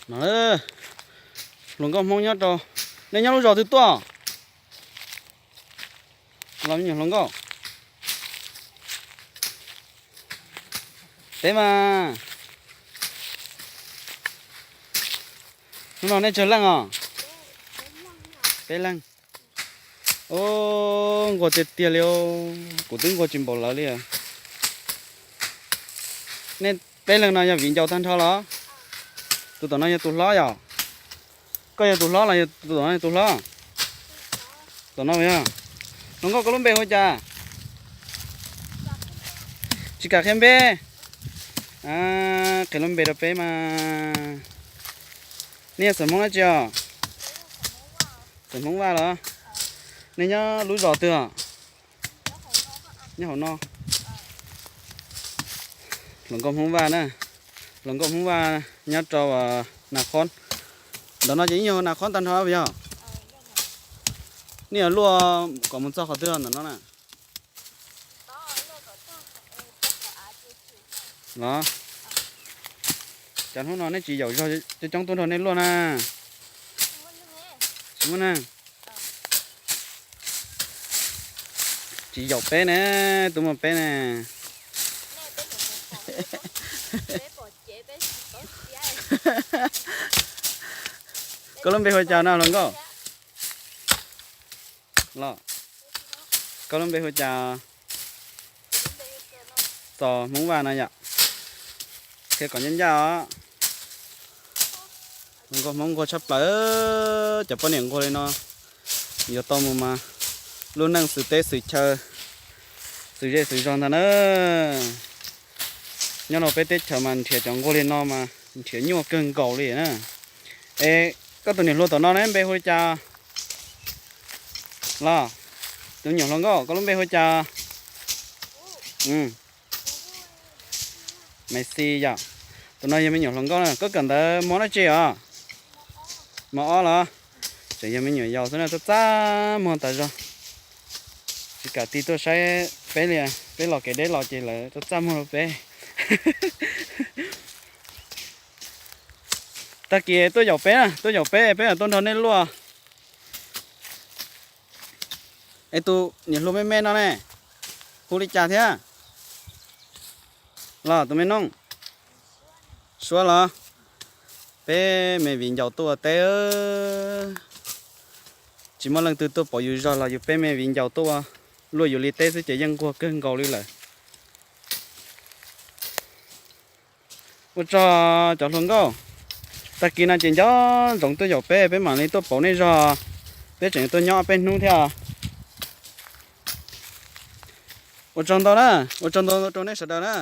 No, hluas nkauj Hmoob nyob rau, nej nyob lub zos twg tuaj? Los me nyuam hluas nkauj, peb mas. Hnub no nej tsawg leej os? Peb leeg. Ub, nquag tiag tiag li, kuv twb nquag tsis npaum lawv li. Nej peb leeg no yog viv ncaus tag nrho los? Tus tom no yog tus hlob yom? Koj yog tus hlob los yog tus tom no yog tus hlob? Tom no yog. Hluas nkauj, koj lub npe hu cas? Tsis kam qhia npe. Qhia lub npe rau peb mas. Nej yog xeem Hmoob dab tsi os? Xeem Hmoob Vaj los? Nej nyob lub zos twg os? Nyob hauv no. Hluas nkauj Hmoob Vaj na, hluas nkauj Hmoob Vaj nyob rau Nas Khob. Ntawm no ces yeej yog Nas Khob tag nrho yog? Nej yuav luaj kom mus txog qhov twg ntawm no na? Los, cas hnub no nej tsis yaum zog coob coob tuaj nrog nej luaj na? Tsis muaj neeg. Tsis yaum peb ne, twb muaj peb ne. Koj lub npe hu cas no hluas nkauj? Los, koj lub npe hu cas? Txos Hmoob Vaj no yom. Qhia kom ncaj ncaj os. Nquag Hmoob nquag tshaj plaws, cov poj niam nquag li no yuav tau mus mas lub neej xwm teb xwm chaw, xwm zej xwm zog ntag na. Nyob rau peb teb chaws mas nrhiav cov nquag li no mas nrhiav nyuaj kawg nkaus li na. Es koj tus niam hluas tom no ne npe hu li cas? Los, tus me nyuam hluas nkauj, koj lub npe hu cas? Maiv Xis yom. Tus no yog me nyuam hluas nkauj na, koj kawm ntawv mos dab tsi os? Mos ob los? Tseem yog me nyuam yaus xwb na, txaj txaj muag tas zog. Tsis kam tig tuaj saib peb li, peb los kev deb los ces lawv txaj txaj muag rau peb. Tag kis tuaj yaum peb na, tuaj yaum peb, peb mam tuaj nrog nej luaj. Es tus niam hluas me me no ne, hu li cas thiab? Los tus me nooj, Suab los? Peb me viv ncaus tuaj ua teb, tsis muaj leej twg tuaj pauv yus zog los yus peb me viv ncaus tuaj ua, luaj yus li teb xwb ces yeej nquag kawg nkaus li lawm. Ua tsaug cov hluas nkauj, tag kis no ces nco ntsoov tuaj yaum peb, peb mam li tuaj pauv nej zog, peb tseem tuaj nyob peb hnub thiab. Ua tsaug ntau na, ua tsaug ntau rau nej sawv daws na.